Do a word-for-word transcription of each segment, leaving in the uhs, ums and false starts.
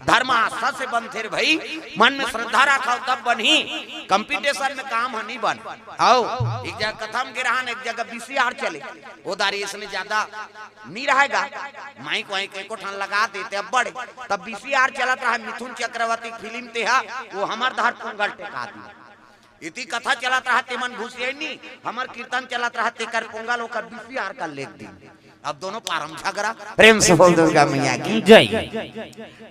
धर्म आस्था से बनथे रे भई, मन में श्रद्धा रखव तब बनही। कंपटीशन में काम ह नहीं बन। आओ, एक जगह कथा म गे रहन, एक जगह बीसीआर चले, ओ दारी इसने ज्यादा नहीं रहेगा, माइक वाइक एको ठन लगा देते अब्बड़। तब बीसीआर चलत रहा, मिथुन चक्रवर्ती फिल्म ते हा, वो हमर डहर पोंगल टेका दी। इति कथा चलत रहा, तेमन घुसियाई नी, हमर कीर्तन चलत रहा, तेकर पोंगल ओकर बीसीआर कर लेग दी। अब दोनों पारम झगड़ा। प्रेम से बोल दुर्गा मैया की। जय।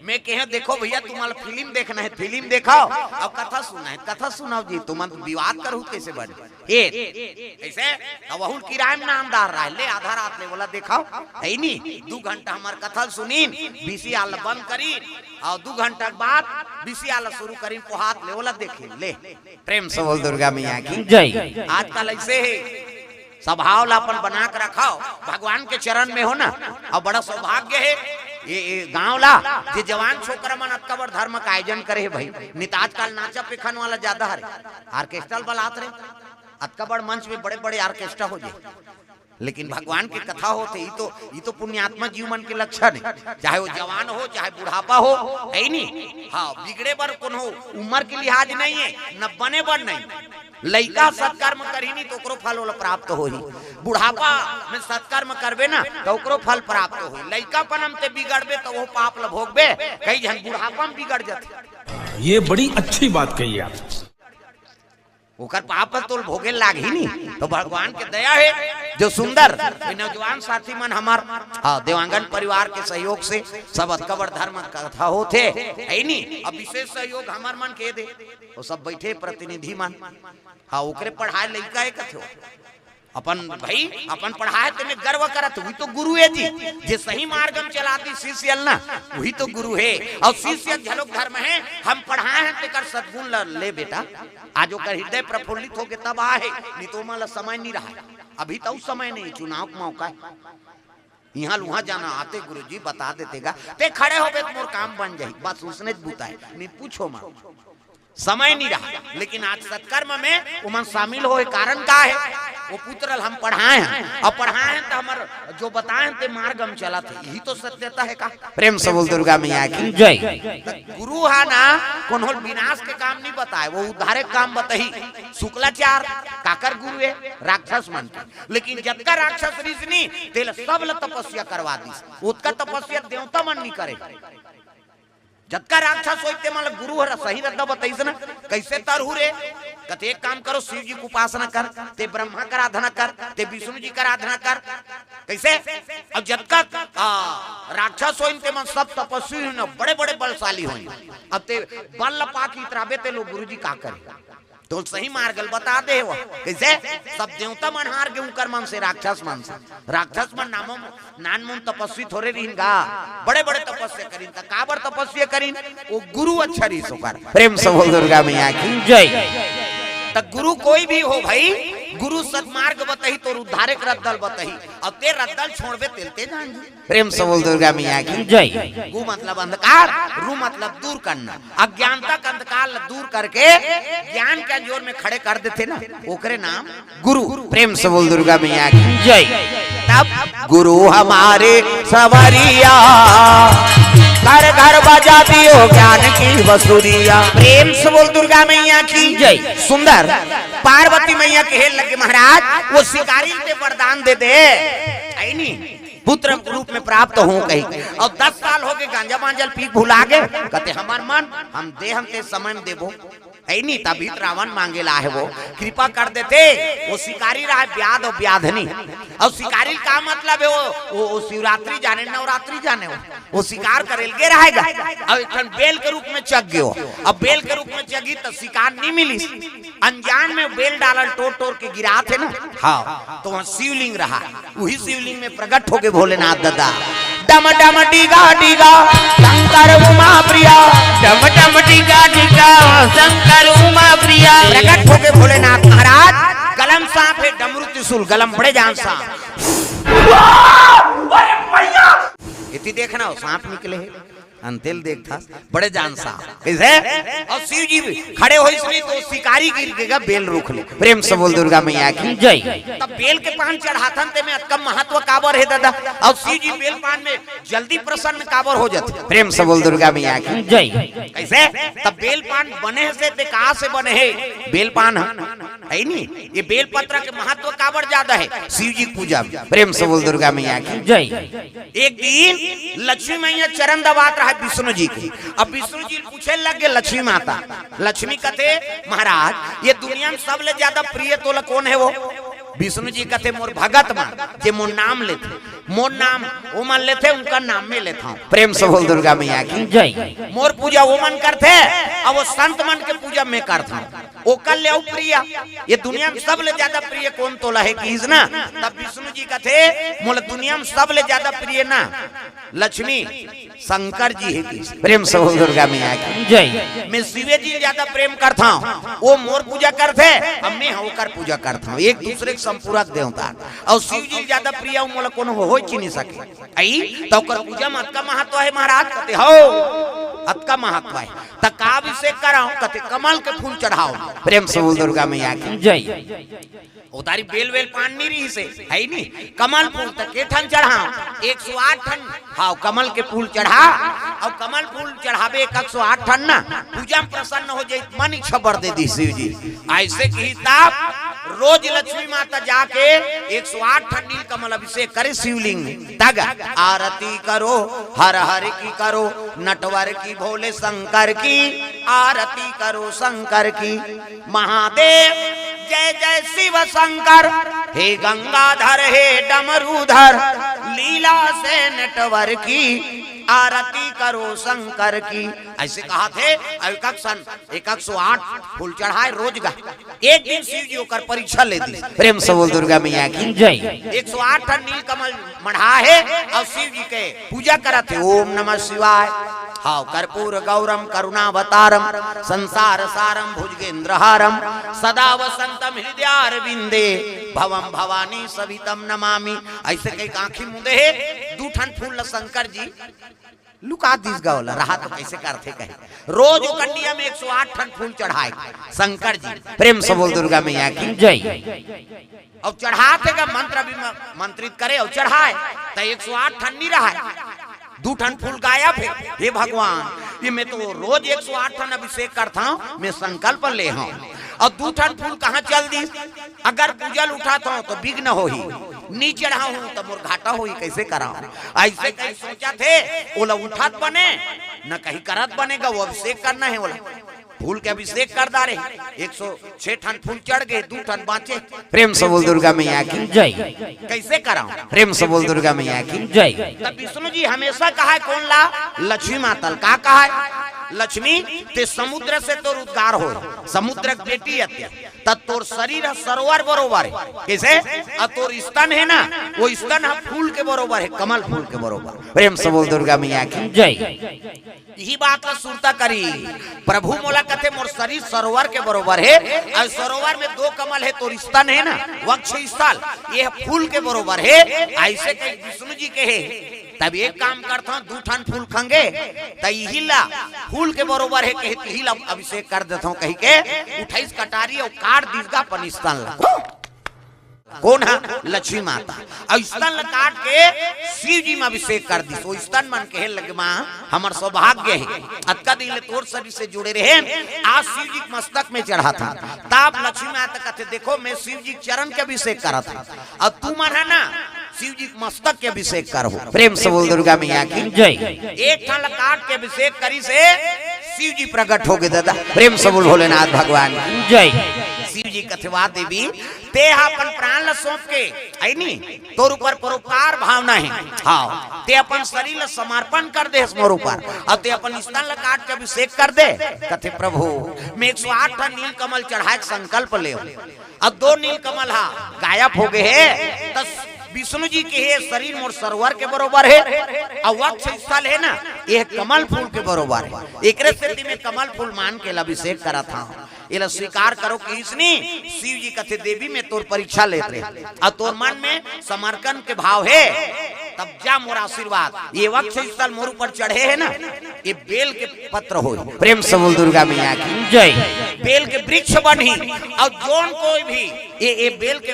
मैं कहे, देखो भैया, तुम्हारा फिल्म देखना है, फिल्म देखाव, अब कथा सुनना है, कथा सुनाव जी, तुमन विवाद करहू कैसे बने? हे, ऐसे? अब वहुल किराए में नामदार रहा, ले आधा रात ले ओला देखाव, है नी? दू घंटा हमर कथा सुनीन, बीसीआर बंद करीन, अउ दू घंटा के बाद बीसीआर शुरू करीन, पोहात ले ओला देखीन, ले। प्रेम से बोल दुर्गा मैया की। जय। आजकल ऐसे हे, स्वभाव ला अपन बना के रखाव, भगवान के चरण में हो ना। अउ बड़ा सौभाग्य हे ये, ये गांव ला, जे जवान छोकरा मन अतका बड़ धर्म का आयोजन करे हे भाई। नहीं त आजकल नाचा पेखन वाला ज्यादा हरे, ऑर्केस्ट्रा बलात रहे, अतका बड़ मंच में बड़े बड़े ऑर्केस्ट्रा हो जाए। लेकिन भगवान के कथा होथे, ई तो, ई तो पुण्यात्मा जीव मन के लक्षण हे। चाहे वो जवान हो, चाहे बुढ़ापा हो, है नी? हाँ, बिगड़े बर कोनो उम्र के लिहाज नहीं हे, न बने बर नहीं। लइका सत्कर्म करही नी तो ओकरो फल ओला प्राप्त होही। बुढ़ापा में सत्कर्म करबे ना तो ओकरो फल प्राप्त होही। लइकापन म ते बिगड़बे तो वो पाप ल भोगबे। कई झन बुढ़ापा में बिगड़ जाथे। ये बड़ी अच्छी बात कही आप। ओकर पाप ल तोल भोगे लागही नी। तो भगवान के दया हे, जो सुंदर ये नौजवान साथी मन हमर, हाँ, देवांगन परिवार के सहयोग से सब अतका बड़ धर्म कथा होथे, है नी? अब विशेष सहयोग हमर मन के दे, वो सब बैठे प्रतिनिधि मन, हाँ, ओकरे पढ़ाए लइका हे कथो। अपन भाई, अपन पढ़ाए तेमे गर्व करत, वही तो गुरु हे जी। जे सही मार्ग में चला दी शिष्य ल ना, वही तो गुरु हे। अउ शिष्य घलोक धर्म हे, हम पढ़ाए हन तेकर सद्गुण ल ले बेटा। आज ओकर हृदय प्रफुल्लित होगे तब आहे, नहीं तो ओमन ल समय नहीं रहा। अभी तो समय नहीं, चुनाव के मौका हे। इहाँ ल उहाँ जाना, आते गुरुजी बता देते गा, ते खड़े होबे त मोर काम बन जाही। बस उसने च बुता हे, नहीं पूछो मत। समय नहीं रहा, लेकिन आज सत्कर्म में ओमन शामिल होए कारण का हे? वो पुत्र ल हम पढ़ाए हन, अउ पढ़ाए हन त हमर जो बताए हन ते मार्ग में चलत हे, यही तो सत्यता हे का? प्रेम से बोल दुर्गा मैया की। जय। त गुरु हा ना कोनो ल विनाश के काम नहीं बताए, वो उद्धारे के काम बताही। शुक्लाचार काकर गुरु हे? राक्षस मन के। लेकिन जतका राक्षस रिहिस नी, तेला सब ल तपस्या करवा दिस। ओतका तपस्या देवता मन नहीं करे। जतका राक्षस होई, ते मन ल गुरु हर सही रद्दा बताइस ना, कैसे तरहू रे? कथे, एक काम करो, शिव जी के उपासना कर, ते ब्रह्मा के आराधना कर, ते विष्णु जी के आराधना कर। कैसे? अब जतका, आ, राक्षस होई, ते मन सब तपस्वी होई ना, बड़े-बड़े बलशाली होई। अब ते बल ल पाके इतराबे, ते लोग गुरु जी का करे? तो सही मार्ग ल बता दे वो। कैसे? सब देवता मन हार गे उनकर मन से, राक्षस मन से। राक्षस मन नामो नानमुन तपस्वी थोरे रिहिन गा, बड़े-बड़े तपस्या करिन। त काबर तपस्या करिन? वो गुरु अच्छा रिहिस ओकर। प्रेम से बोल दुर्गा मैया की। जय। त गुरु कोई भी हो भाई, गुरु सदमार्ग बताही, तोर उद्धारे के रद्दा ल बताही। अब ते रद्दा ल छोड़बे, तेल ते जान जी। प्रेम से बोल दुर्गा मैया की। जय। गु मतलब अंधकार, रु मतलब दूर करना। अज्ञानता के अंधकार ल दूर करके ज्ञान के अंजोर में खड़े कर देथे ना, ओकरे नाम गुरु। प्रेम से बोल दुर्गा मैया की। जय। तब गुरु हमारे सवरिया, घर घर बजा दियो ज्ञान की बसुरिया। प्रेम से बोल दुर्गा मैया की। जय। सुंदर। पार्वती मैया कहे लगे, महाराज, वो शिकारी ल ते वरदान दे दे, है नी? पुत्र रूप में प्राप्त हों कही। अउ दस साल होगे, गांजा मांजा ल पी के भुला गे। कथे, हमर मन, हम देहन ते समय में देबो। है नी, तभी त रावण मांगे ल आहे वो। कृपा कर देते, वो शिकारी रहा, व्याध अउ व्याधनी। अउ शिकारी का मतलब हे वो, वो, वो शिवरात्रि जाने, नवरात्रि जाने वो। वो शिकार करे ल गे रहेगा। अउ एक ठन बेल के रूप में चघ गयो। अब बेल के रूप में चघी त शिकार नहीं मिलिस। अनजान में बेल डाला ल टोर टोर के गिराथे ना, हाँ, तो वहाँ शिवलिंग रहा, वही शिवलिंग में प्रकट होके भोलेनाथ दादा, डम डम डीगा डीगा शंकर उमा प्रिया। डम डम डीगा डीगा शंकर उमा प्रिया। प्रकट होके भोलेनाथ महाराज, गला म सांप हे, डमरू त्रिशूल, गला म बड़े जान सांप। अरे भैया! इति देखना हो, सांप निकले हे। अंतेल देखथस, बड़े जान साहब। कइसे? अउ शिव जी खड़े होइस नहीं तो शिकारी गिर गेगा बेल रूख ले। प्रेम से बोल दुर्गा मैया की। जय। तब बेल के पान चढ़ाथन ते में अतका महत्व काबर हे दादा? अउ शिव जी बेल पान में जल्दी प्रसन्न काबर हो जाथे? प्रेम से बोल दुर्गा मैया की। जय। कइसे? तब बेल पान बने से ते का से बने हे? बेल पान ह, हे नी? ये बेल पत्र के महत्व काबर ज्यादा हे शिव जी के पूजा में? प्रेम से बोल दुर्गा मैया की। जय। एक दिन लक्ष्मी मैया चरण दबात रहा विष्णु जी के। अब विष्णु जी पूछे लगे लक्ष्मी माता, लक्ष्मी कथे, महाराज, ये दुनिया में सबले ज्यादा प्रिय तोला कोन हे वो? विष्णु जी कथे, मोर भगत मन, जे मोर नाम लेथे, मोर नाम वो मन लेथे, उनका नाम में लेथंव। प्रेम से बोल दुर्गा मैया की। जय। मोर पूजा वो मन करथे, अब वो संत मन के पूजा मैं करथंव। ओकर ले अउ प्रिय, ये दुनिया में सबले ज्यादा प्रिय कोन तोला हे किहिस ना? तब विष्णु जी कथे, मोला दुनिया में सबले ज्यादा प्रिय ना लक्ष्मी, शंकर जी हे किहिस। प्रेम से बोल दुर्गा मैया की। जय। मैं शिवे जी ज्यादा प्रेम करथंव, वो मोर पूजा करथे, अब मैं ओकर पूजा करथंव। एक दूसरे के संपूरक देवता। अउ शिव जी ज्यादा प्रिय अउ मोला कोनो हो, हो ही नहीं सके। अई, त ओकर पूजा में अतका महत्व हे महाराज? कथे, हो, अतका महत्व हे। त का अभिषेक करंव? कथे, कमल के फूल चढ़ाव। प्रेम से बोल दुर्गा मैया की। जय। ओ तारी बेल वेल पान नहीं रहिसे, हे नी? कमल फूल त के ठन चढ़ाव? एक सौ आठ ठन। हाव, कमल के फूल चढ़ा, अउ कमल फूल चढ़ाबे एक सौ आठ ठन ना, पूजा में प्रसन्न हो जाई, मन इच्छा बर दे दिही शिव जी। अइसे किहिस तब रोज लक्ष्मी माता जाके एक सौ आठ ठन नील कमल अभिषेक करे शिवलिंग में। तग आरती करो, हर हर की करो, नटवर की, भोले शंकर की, आरती करो शंकर की। महादेव जय जय शिव शंकर, हे गंगाधर हे डमरूधर, लीला से नटवर की, आरती करो शंकर की। अइसे कहाथे, अउ एक एक सौ आठ फूल चढ़ाय रोज गा। एक दिन शिव जी ओकर परीक्षा ले दिस। प्रेम से बोल दुर्गा मैया की। जय। एक सौ आठ ठन नीलकमल मढ़ा हे अउ शिव जी के पूजा करत हे। ओम नमः शिवाय। हाव, कर्पूर गौरम करुणावतारम संसार सारम भुजगेंद्र हारम सदा वसंतम हृदयारविंदे भवम भवानी सहितम नमामि। अइसे कहिके आँखी मूंदे हे, दू ठन फूल ल शंकर जी लुका दिस गा ओला, रहा तो कइसे करथे कहे। रोज ओ कंडिया में एक सौ आठ ठन फूल चढ़ाय शंकर जी। प्रेम से बोल दुर्गा मैया की। जय। अउ चढ़ाथे गा मंत्र भी म-, मंत्रित करे अउ चढ़ाय, त एक सौ आठ ठन नी रहय, दू ठन फूल गायब हे। हे भगवान, ये मैं तो रोज एक सौ आठ ठन अभिषेक करथंव, मैं संकल्प ले हंव, अउ दू ठन फूल कहाँ चल दिस? अगर पूजा ल उठाथंव त विघ्न होही, नी चढ़ाहूं त मोर घाटा होही, कइसे करंव? अइसे कहीं सोचत हे, ओला उठात बने, न कहीं करत बने गा, वो अभिषेक करना हे ओला। फूल के अभिषेक कर डारे, एक सौ छह ठन फूल चढ़ गे, दू ठन बांचे। प्रेम से बोल दुर्गा मैया की। जय। कइसे करंव? प्रेम से बोल दुर्गा मैया की। जय। तब विष्णु जी हमेशा कहय कोन ला? लक्ष्मी माता ल। का कहय? लक्ष्मी, ते समुद्र से तोर उद्गार होय, समुद्र के बेटी अते। त तोर शरीर ह सरोवर बरोबर हे। कइसे? अउ तोर स्तन हे ना, वो स्तन ह फूल के बरोबर हे, कमल फूल के बरोबर। प्रेम से बोल दुर्गा मैया की। जय। इही बात ला सुरता करी। प्रभु मोला कथे, मोर शरीर सरोवर के बरोबर हे, अउ सरोवर में दो कमल हे, तोर स्तन हे ना, वक्ष स्थल, ये फूल के बरोबर हे। अइसे कहिके विष्णु जी कहे, तब एक काम करथंव, दू ठन फूल खंगे, त इही ला फूल के बरोबर हे कहे, इही ला अभिषेक कर देथंव कहिके उठाइस कटारी अउ काट दिस गा अपन स्तन ला। कोन ह? लक्ष्मी माता। अउ स्तन ल काट के शिव जी म अभिषेक कर दिस। ओ स्तन मन कहे लगे, माँ, हमर सौभाग्य हे, अतका दिन ले तोर शरीर से जुड़े रहेन, आज शिव जी के मस्तक में चढ़ाथन। तब लक्ष्मी माता कथे, देखो, मैं शिव जी के चरण के अभिषेक करत हंव, अउ तुमन ह ना, शिव जी के मस्तक के अभिषेक करहू। प्रेम से बोल दुर्गा मैया की। जय। एक ठन ल काट के अभिषेक करिस हे, शिव जी प्रकट हो गे दादा। प्रेम से बोल भोलेनाथ भगवान की। जय। शिव जी कथे, वाह देवी, ते ह अपन प्राण ल सौंप के, हे नी, तोर ऊपर परोपकार भावना हे। हाव, ते अपन शरीर ल समर्पण कर देस मोर ऊपर, अउ ते अपन स्तन ल काट के अभिषेक कर दे। कथे, प्रभु, मैं एक सौ आठ ठन नीलकमल चढ़ाय के संकल्प लेंव, अउ दो नीलकमल ह गायब हो गे हे, त विष्णु जी कहे, शरीर मोर सरोवर के बरोबर हे, अउ वक्ष स्थल हे ना, ये कमल फूल के बरोबर हे। एकरे सेती मैं कमल फूल मान के ल अभिषेक करत हंव। एला स्वीकार करो किहिस नी। शिव जी कथे, देवी, मैं तोर परीक्षा लेत रहेंव, अउ तोर मन में समर्पण के भाव हे, तब जा मोर आशीर्वाद, ये वक्ष स्थल मोर ऊपर चढ़े हे ना, ये बेल के पत्र होही। प्रेम से बोल दुर्गा मैया की। जय। बेल के वृक्ष बनही, अउ जोन कोई भी ये, ये बेल के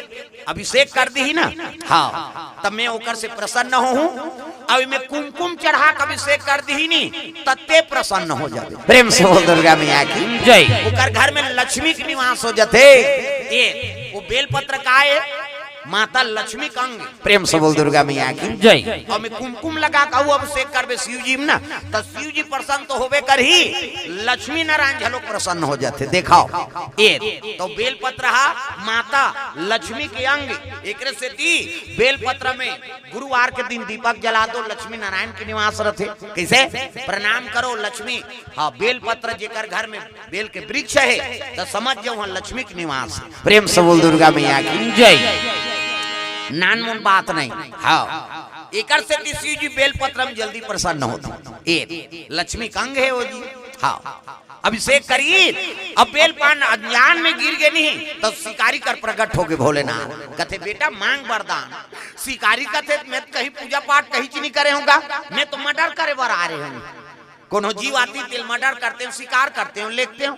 अभिषेक कर दिही ना, हाँ, तब मैं ओकर से प्रसन्न होहूँ। अउ एमे कुमकुम चढ़ा के अभिषेक कर दिही नी, तब तें प्रसन्न हो जाबे। प्रेम से बोल दुर्गा मैया की। जय। ओकर घर में लक्ष्मी के निवास हो जाथे। ये वो बेल पत्र का हे? माता लक्ष्मी के अंग। प्रेम से बोल दुर्गा मैया की। जय। अउ एमे कुमकुम लगा के अउ अभिषेक करबे शिव जी में ना, त शिव जी प्रसन्न तो होबे करही, लक्ष्मी नारायण घलो प्रसन्न हो जाथे। देखाओ, ये तो बेल पत्र हा माता लक्ष्मी के अंग, एकरे सेती बेल पत्र में गुरुवार के दिन दीपक जला दो, लक्ष्मी नारायण के निवास रथे। कइसे? प्रणाम करो लक्ष्मी, हाँ, बेल पत्र जेकर घर में बेल के वृक्ष हे, त समझ जाओ, वहाँ लक्ष्मी के निवास हे। प्रेम से बोल दुर्गा मैया की। जय। नानमुन बात नहीं। हाँ, एकर सेती शिव जी बेल पत्र में जल्दी प्रसन्न होथे। ये लक्ष्मी के अंग हे वो जी। हाँ, अभिषेक करी, अब बेल पान अनजान में गिर गे नहीं, त शिकारी कर प्रकट होगे भोलेनाथ। कथे, "बेटा, मांग वरदान।" शिकारी कथे, "मैं तो कहीं पूजा पाठ कहीं च नहीं करे हूँ गा, मैं तो मर्डर करे बर आ रहे हूँ।" कोनो जीव आतिस तेला मर्डर करते हूँ, शिकार करते हूँ, लेगते हूँ।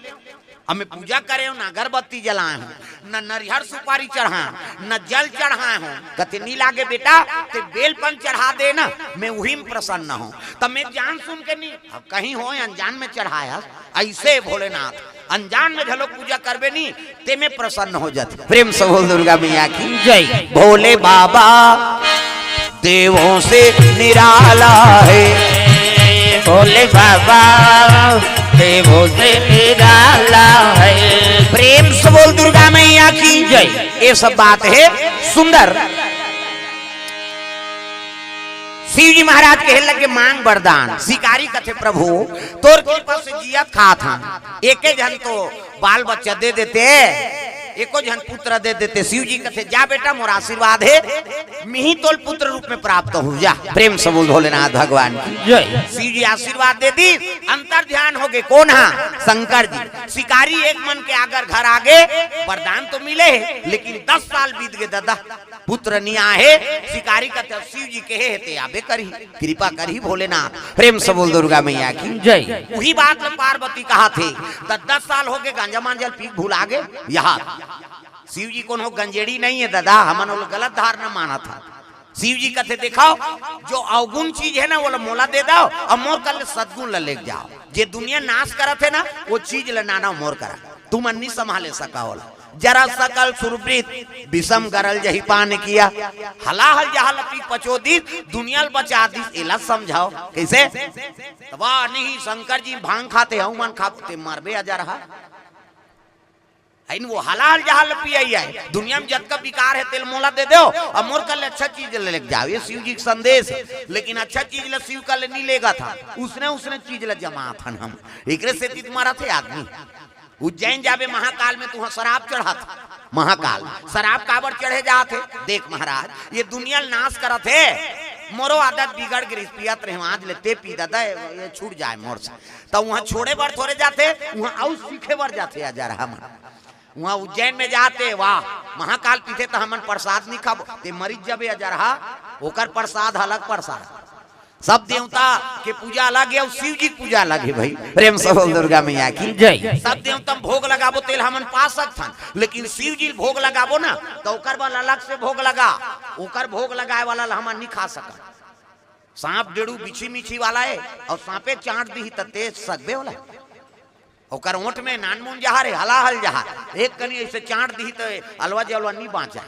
अब मैं पूजा करे हूँ, ना अगरबत्ती जलाए हूँ, ना नरिहर सुपारी चढ़ाए हूँ, ना जल चढ़ाए हूँ। कथे, "नहीं लागे बेटा, तें बेल पान चढ़ा दे ना, मैं उही में प्रसन्न हूँ।" तब मैं जान सुन के नहीं, अब कहीं हो अनजान में चढ़ाए हस, अइसे भोलेनाथ, अनजान में घलो पूजा करबे नहीं, तेमे प्रसन्न हो जाथे। प्रेम से बोल दुर्गा मैया की। जय। भोले बाबा देवों से निराला है। भोले बाबा देवों से निराला है। प्रेम से बोल दुर्गा मैया की। जय। ये सब बात हे सुंदर। शिव जी महाराज कहे लगे, "मांग वरदान।" शिकारी कथे, "प्रभु, तोर कृपा से जियत खात हन, एके झन तो बाल बच्चा दे देते, एको झन पुत्र दे देते।" शिव जी कथे, "जा बेटा, मोर आशीर्वाद हे, मिही तोल पुत्र रूप में प्राप्त हो जा।" प्रेम से बोल भोलेनाथ भगवान की। जय। शिव जी आशीर्वाद दे दिस, अंतर ध्यान होगे। कोन हा? शंकर जी। शिकारी एक मन के आगर घर आगे, वरदान तो मिले हे, लेकिन दस साल बीत गे दादा, पुत्र नइ आहे। शिकारी कथे, "शिव जी कहे हे ते आबे करही, कृपा करही भोलेनाथ।" प्रेम से बोल दुर्गा मैया की। जय। उही बात ल पार्वती कहाथे, त दस साल होगे, गांजा मांजा ल पी के भुला गे। यहाँ शिव जी कोनो गंजेड़ी नहीं हे दादा, हमन ओला गलत धारणा मानत हन। शिव जी कथे, "देखाओ, जो अवगुण चीज हे ना, ओला मोला दे दव, अउ मोर कर ले सदगुण ल लेके जाव। जे दुनिया नाश करत हे ना, वो चीज ल लानव मोर करा, तुमन नइ संभाले सका ओला।" जरा सकल सुरवृत, विषम गरल जहि पान किया। हलाहल जहाल पी पचो दिस, दुनिया ल बचा दिस, एला समझाओ। कइसे? तब नहीं, शंकर जी भांग खाथे, हऊ मन खाबो, ते मरबे अजरहा। अइन वो हलाहल जहाल पियई आय, दुनिया में जतका विकार हे, तेला मोला दे देव, अउ मोर कर ले अच्छा चीज ल लेके जाव। ये शिव जी के संदेश हे, लेकिन अच्छा चीज ल शिव कर ले नइ लेगत हन, उसने, उसने चीज ल जमात हन हम। एकरे सेती त मरत हे आदमी। उज्जैन जाबे महाकाल में, तुहां शराब चढ़ात। महाकाल शराब काबर चढ़े जात हे? देख महाराज, ये दुनिया ल नाश करत हे। मोरो आदत बिगड़ गे रिहिस, पियत रहेंव, आज ले ते पी दादा, ये छूट जाय मोर से। त उहां छोड़े बर थोरे जाथे, उहां अउ सीखे बर जाथे। अजरहा मन उहां उज्जैन में जाथे, वाह, महाकाल पीथे त हमन प्रसाद नइ खाबो, ते मरिच जाबे अजरहा, ओकर प्रसाद अलग प्रसाद। सब देवता के पूजा अलग हे अउ शिव जी के पूजा अलग हे भाई। प्रेम से बोल दुर्गा मैया की। जय। सब देवता में भोग लगाबो तेला हमन पा सकथन, लेकिन शिव जी ल भोग लगाबो ना त ओकर बर अलग से भोग लगा, ओकर भोग लगाए वाला ल हमन नइ खा सकन। सांप डेड़ू बिछी मिछी वाला हे अउ सांपे चांट दिही त ते सकबे ओला? ओकर ओंठ में नानमुन जहर हे, हलाहल जहर। एक कनी अइसे चांट दिही त अलवा जलवा नइ बांचय।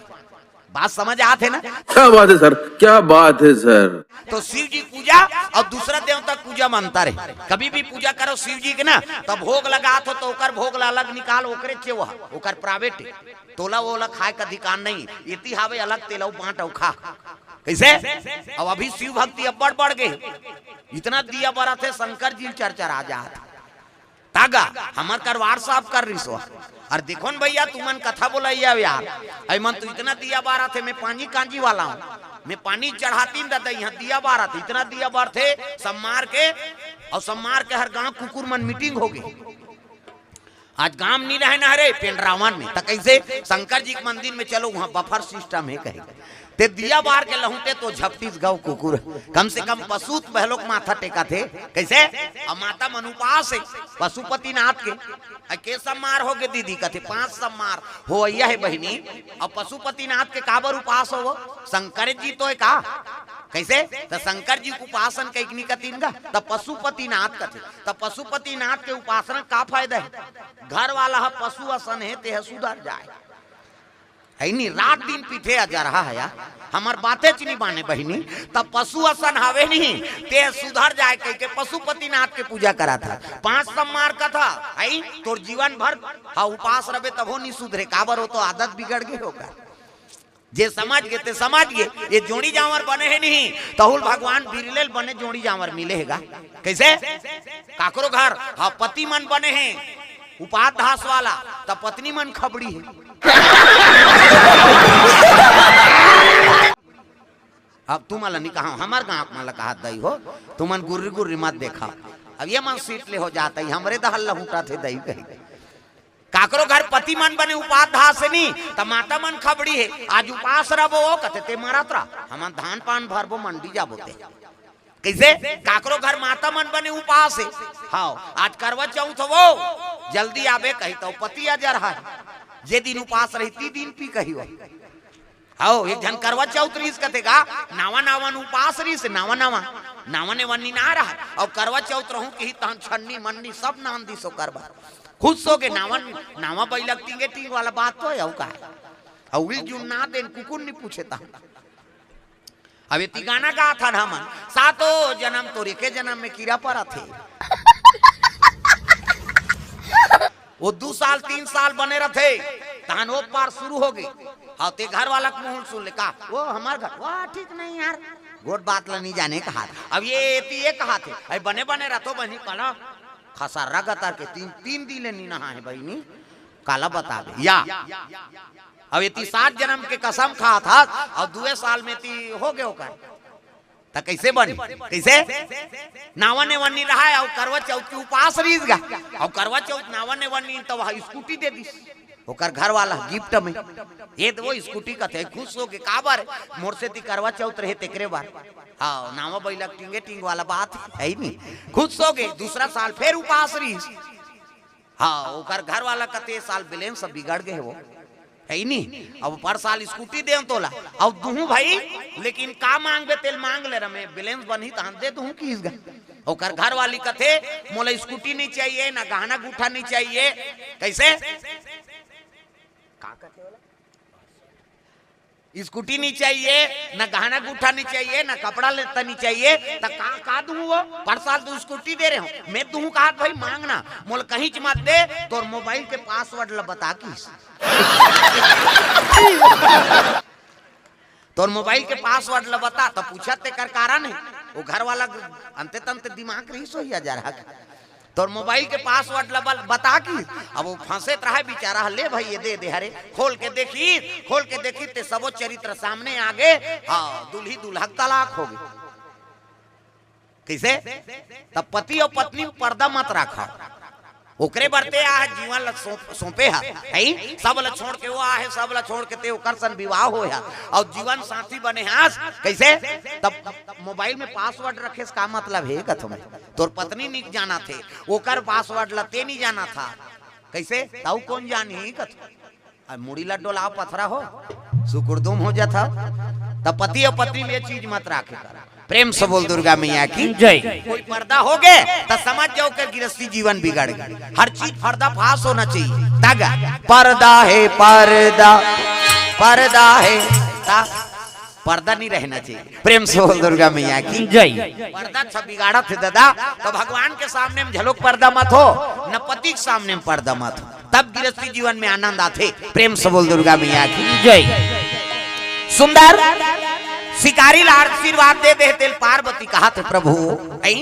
बात समझ आत हे ना? क्या बात है सर, क्या बात है सर। तो शिव जी पूजा अउ दूसरा देवता पूजा में अंतर हे। कभी भी पूजा करो शिव जी के ना, त भोग लगात हो त ओकर भोग ला अलग निकाल, ओकरे चेवा, ओकर private हे। तोला ओला खाय के अधिकार नहीं, एती हावे अलग, तेला अउ बांट अउ खा। कइसे? अब अभी शिव भक्ति अब्बड़ बढ़ गे हे। इतना दिया बरत हे, शंकर जी चरचरा जात। तागा, हमर कर WhatsApp कर रिहिस हो। अउ देखो न भइया, तुमन कथा बोलइया हो यार। अइ मन तो इतना दिया बारत हे, मैं पानी कांजी वाला हूं। मैं पानी चढ़ातिन दादा, इहां दिया बारत हे, इतना दिया बरत हे, सम्मार के, अउ सम्मार के हर गांव कुकुर मन meeting होगे। आज गांव नी रहे ना रे पेंडरावन में, त कैसे शंकर जी के मंदिर में चलो, वहां बफर सिस्टम है कहे। ते दिया बार के लहुटे तो झपटिस गौ कुकुर। कम से कम पशु त बहलोक माथा टेका थे। कैसे? अब माता मन उपास है पशुपतिनाथ के। आ के सम्मार हो गे दीदी? कथे पांच सम्मार हो, यह है बहिनी। अब पशुपतिनाथ के काबर उपास हो? शंकर जी तो है का? कैसे? त शंकर जी के उपासन कैकनी कतिन गा, त पशुपतिनाथ कथे। त पशुपतिनाथ के उपासना का फायदा है? घर वाला ह पशु असन है, ते ह सुधर जाए। है नी, रात दिन पीठे अजरहा है यार। हमर बाते च नी बाने बहिनी, त पशु असन हवे नी, ते सुधर जाए कह के पशुपतिनाथ के पूजा करा था। पांच सम्मार कथा है, तोर जीवन भर हा उपास रबे तभो नी सुधरे, काबर हो तो आदत बिगड़ गए होकर। जे समझ गे ते समझ गे। ये जोड़ी जांवर बने हे नहीं, तहुल भगवान बिरलेल बने जोड़ी जांवर मिले हेगा। कैसे? काकरो घर हा पति मन बने हे उपास धास वाला, त पत्नी मन खबड़ी हे। अब तुमन ला नी कहा, हमर गांव मन ला कहा दई हो, तुमन गुर्री गुर्री मत देखा। अब ये मन सीट ले हो जाता ही, हमरे दहल ला हुटा थे दई कही। काकरो घर पति मन बने उपास धास हे नी, त माता मन खबड़ी हे, आज उपास रबो, कथे ते मरत रह, हमन धान पान भरबो, मंडी जाबो ते। कैसे? काकरो घर माता मन बने उपास हे। हाव, आज करवा चौथ हो, जल्दी आबे कही, त पति अजरहा है। जे दिन उपास रही, ती दिन पी कही हो। हाव, एक झन करवा चौथ रीस कथे गा, नावा नावा न उपास रीस, नावा नावा, नावा ने वन्नी ना रहा। अउ करवा चौथ रहूं कि तहन छन्नी मन्नी सब नान दिस ओकर बर। खुश हो गे, नावा, नावा बैलक टींगे टींग वाला बात तो है, अउ का है? अउ उही जुन ना देन, कुकुर नी पूछे तहन। अब एती गाना गाथन हमन, सातो जनम तोर एके जनम में कीरा परत हे। वो दू साल, तीन साल बने रथे, तहन ओ पार शुरू हो गे। हाँ, ते घर वाला के मुंह सुन ले का, "वो हमर घर, वो ठीक नहीं यार, गोठ बात ला नहीं जाने कहा।" अब ये एती ये कहा थे, "अरे बने बने रथो बनी पला, खसर्रा गतर के तीन, तीन दिन ले नी नहा है बहिनी, काला बताबे या।" अब एती सात जनम के कसम खा था, और दुए साल में ती हो गए ओकर। त कैसे बनी? कैसे? नावा ने वन्नी रहा है, अउ करवा चौथ के उपास रीस गा। अउ करवा चौथ नावा ने वन्नी त वह स्कूटी दे दिस। ओकर घर वाला गिफ्ट में। ये तो वो स्कूटी कथे, खुश हो के, "काबर? मोर से ती करवा चौथ रहे तेकरे बार।" हाँ, नावा बैला टींगे टींग वाला बात है ही नी। खुश हो गे, दूसरा साल फेर उपास रीस। हाँ, ओकर घर वाला कथे, "साल बैलेंस बिगड़ गए वो।" है ही नी? अब पर साल स्कूटी देव तोला। अब दुहूं भाई, लेकिन का मांगबे तेल मांग ले रमे, बैलेंस बनही तहन दे दुहूं किस गा। ओकर घर वाली कथे, "मोला स्कूटी नहीं चाहिए, ना गहना गूठा नहीं चाहिए।" कैसे? का कथे बोला? स्कूटी नहीं चाहिए, ना गहना गूठा नहीं चाहिए, ना कपड़ा लत्ता नहीं चाहिए, त का, का दूं वो? पर साल तू स्कूटी दे रहे हो, मैं दूं कहा भाई मांगना, मोला कहीं च मत दे, तोर मोबाइल के पासवर्ड ला बता किस। तोर मोबाइल के पासवर्ड ला बता, त पूछत तेकर कारण है, वो घर वाला अंते तंते दिमाग रही सो ही हजार हक। तोर मोबाइल के पासवर्ड ला बल-, बता किस। अब वो फंसे त रहा बेचारा, "ले भाई, ये दे दे।" हरे, खोल के देखी, खोल के देखी, ते सबो चरित्र सामने आ गए। हाँ, दूल्ही दूल्हा के तलाक हो गई। कैसे? तब पति और पत्नी में पर्दा मत रखा। ओकरे बर ते आ जीवन ला सौंप-, सौंपे हा, है? सब ला छोड़ के वो आ है, सब ला छोड़ के ते ओकर सन विवाह हो है, और जीवन साथी बने हास। कैसे? तब मोबाइल में पासवर्ड रखे से का मतलब है, कथो में? तोर पत्नी नी जाना थे, ओकर पासवर्ड ला ते नी जाना था। कैसे? ताऊ कौन जानी कथो? अब मुड़ी ला डोलाव पथरा हो, सुकुरदुम हो जाता। त पति और पत्नी में ये चीज मत राखे कर। प्रेम से बोल दुर्गा मैया की जय। कोई पर्दा हो गए त समझ जाओ कि गृहस्थी जीवन बिगड़ गए। हर चीज पर्दा फास होना चाहिए। तग पर्दा है, पर्दा, पर्दा है, ता पर्दा नहीं रहना चाहिए। प्रेम से बोल दुर्गा मैया की जय। पर्दा छ बिगाड़त हे दादा, त भगवान के सामने में झलोक पर्दा मत हो, न पति के सामने में पर्दा मत हो, तब गृहस्थी जीवन में आनंद आथे। प्रेम से बोल दुर्गा मैया की जय। सुंदर शिकारी ला आशीर्वाद दे दे तेल पार्वती कहा थे, "प्रभु, ऐ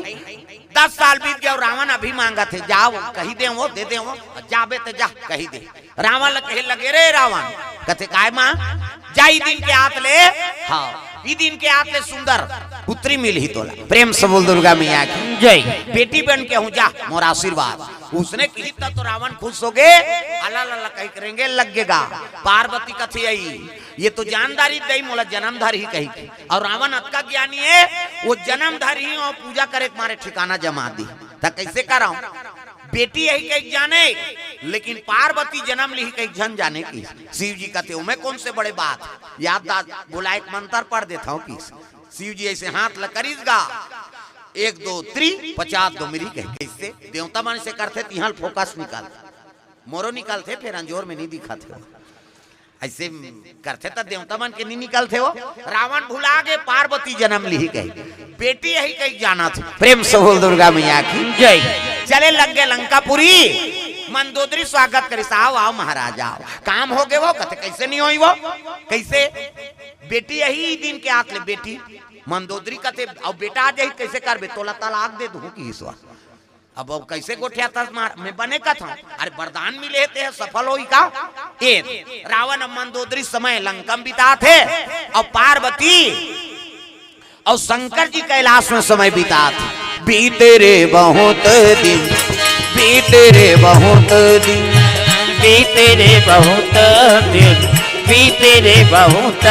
दस साल बीत गया, रावण अभी मांगा थे, जाओ कही दे वो, दे दे वो, जाबे ते जा कही दे।" रावण ल कहे लगे, "रे रावण," कथे, "काय मां?" "जा ई दिन के आत ले, हाँ, ई दिन के आत ले सुंदर, पुत्री मिलही तोला। प्रेम से बोल दुर्गा मैया की। जय। बेटी बन के हूँ, जा मोर आशीर्वाद। उसने किही त तो रावण खुश हो गे। अला लला कही करेंगे लग गेगा। पार्वती कथे आई, ये तो जानदारी दई मोला जन्म धरही कही के। अउ रावण अतका ज्ञानी हे, वो जन्म धरही अउ पूजा करे के मारे ठिकाना जमा दी। त कैसे कराऊं? बेटी यही कही जाने, लेकिन पार्वती जन्म लिही कही झन जाने किस। शिव जी कथे, ओमे कौन से बड़े बात, याद दाद बुलाए के मंत्र पढ़ देता हूँ किस। शिव जी ऐसे हाथ ल करिस गा, एक दो त्री पचास दो मिरी कही। कैसे देवता मन से करथे, तिहां फोकस निकाल, मोरो निकालथे, फेर अंजोर में नहीं दिखत हे। ऐसे करथे त देवता मन के नहीं निकलथे हो। रावण भुला गे पार्वती जन्म लिही कही, बेटी यही कही जानत। प्रेम से बोल दुर्गा मैया की। जय। चले लग गे लंकापुरी। मंदोदरी स्वागत करिस, आओ आओ महाराज आओ। काम हो गे वो, कथे कैसे नहीं होई वो, कैसे? बेटी यही दिन के आत ले बेटी मंदोदरी कथे, अउ बेटा आ जाही कैसे करबे, तोला तलाक दे दूं किस वा। अब, अब कैसे गोठियाथस मार, मैं बने कथंव। अरे वरदान मिले हे, ते ह सफल होई का? ए, रावण अब मंदोदरी समय लंका म बिताथे, अउ पार्वती अउ शंकर जी कैलाश में समय बिताथे। बीते रे बहुत दिन, बीते रे बहुत दिन, बीते रे बहुत दिन, बीते रे बहुत